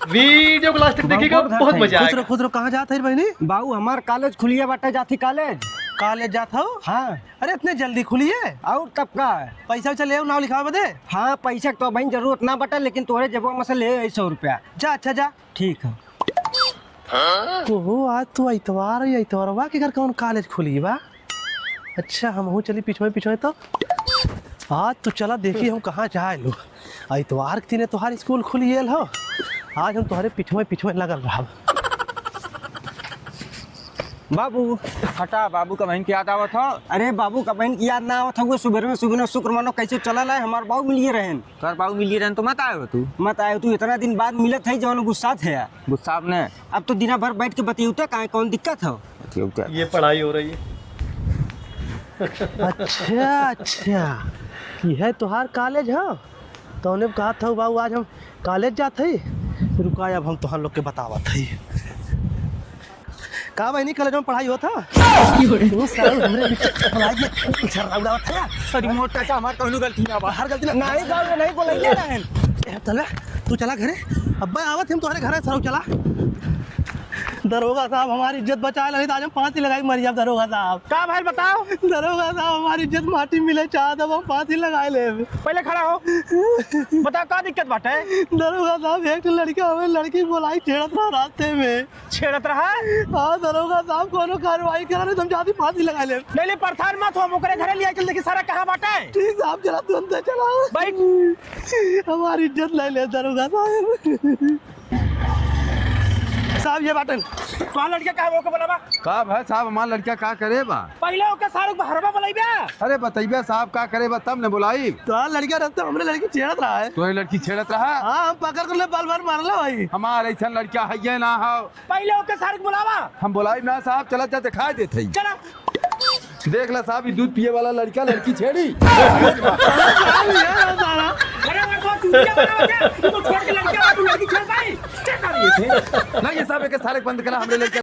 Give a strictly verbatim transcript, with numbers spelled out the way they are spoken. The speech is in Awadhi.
वीडियो को लास्ट तक देखिएगा, बहुत मजा आएगा। खुश रहो, खुश रहो। कहाँ जात है बहिनी? बाबू, हमार कॉलेज खुलिया बाटे, जाथी कॉलेज। कॉलेज जात हो? हाँ। अरे, इतने जल्दी खुलिए? और तब का? पैसा वैसा ले आओ, नाव लिखावे बदे? हाँ, पैसा के तो बहिन जरूरत ना बाटे, लेकिन तोहरे जेबवा में से ले आई सौ रुपया। जा, अच्छा, जा। ठीक है। ओहो, आज तो इतवार है, इतवारवा के घर कौन कॉलेज खुली बा? अच्छा, हमहू चली पिछवे पिछवे तो। आज तो चला देखी हम कहाँ जाए लो। इतवार के दिने तोहार स्कूल खुलियल हो, आज हम तोहरे पिछवे पिछवे लगल रहब। बाबू, हटा, बाबू का बहिन की याद आवत हो? अरे बाबू का बहिन की याद ना आवत हो, वो सुबह में, सुबह में शुक्र मानो कैसे चला लाए, हमार बाबू मिलिए रहन। तोहर बाबू मिलिए रहन तो मत आए हो तू? मत आए हो तू, इतना दिन बाद मिलत है, जौन गुस्सा थे। गुस्सा अपने? अब तो दिना भर बैठ के बतियौते काहे, कौन दिक्कत हो? बतियौते। ये पढ़ाई हो रही है। अच्छा, अच्छा, ये है तोहार कॉलेज हो? तौने कहा था बाबू, आज हम कॉलेज जात हई। रुका, अब हम तोहन लोग के बतावत हई। का बहिनी, कॉलेज में पढ़ाई होत ह? तू साल हमरे बीच पढ़ाई के झर्रा उड़ावत है। अरे मोटा का हमार कौनो गलती ना बा। हर गलती ना, नहीं बाबू, नहीं बोलैले रहन। ए, चला, तू चला घरे। अब्बे आवत हम तोहरे घरे सरऊ, चला। दरोगा साहब, हमारी इज्जत बचाए ला, नहीं तो आज हम फांसी लगाई मर जाब दरोगा साहब। का भइल बताओ? दरोगा साहब, हमारी इज्जत माटी मिले चाहत, अब हम फांसी लगाए लेब। पहले खड़ा हो, बताओ का दिक्कत बाटे? दरोगा साहब, एक ठो लड़का हमें लड़की बोलाई छेड़त रहा रास्ते में। छेड़त रहा? हाँ दरोगा साहब, कौनो कार्रवाई करा, नहीं तो हम जाती फांसी लगाए लेब। नहीं, नहीं, परेशान मत हो, हम ओकरे घरे लिया चल, देखी सारा कहाँ बाटे। ठीक साहब, चला, तू अंदर चला। बैठ। हमारी इज्जत ले ले दरोगा साहब। साहब, ये बाटन। तोहार लड़का का ओके बोलावा? का भाई साहब, हमार लड़का का करे बा? पहले ओके सारे बहरवा बोलाइबे। अरे बतइबे साहब, का करे बा तब ने बोलाई। तोहार लड़का रस्ते हमरे लड़की छेड़त रहा है। तोहरे लड़की छेड़त रहा? हाँ, हम पकड़ कर ले बाल बाल मारला भाई। हमार ऐसन लड़का हइये ना हो। पहले ओके सारे बोलावा। हम बोलाइब ना साहब, चलत जा दिखाई देत हई। चला। देख ला साहब, ई दूध पिए वाला लड़का लड़की छेड़ी। अरे वो तो चूतिया बना बच्चा, तू तो छोड़ के लड़का, तू लड़की छेड़ पाई? क्या कर रही है? नहीं, ये साहब, एक सारे बंद करा, हमरे लड़का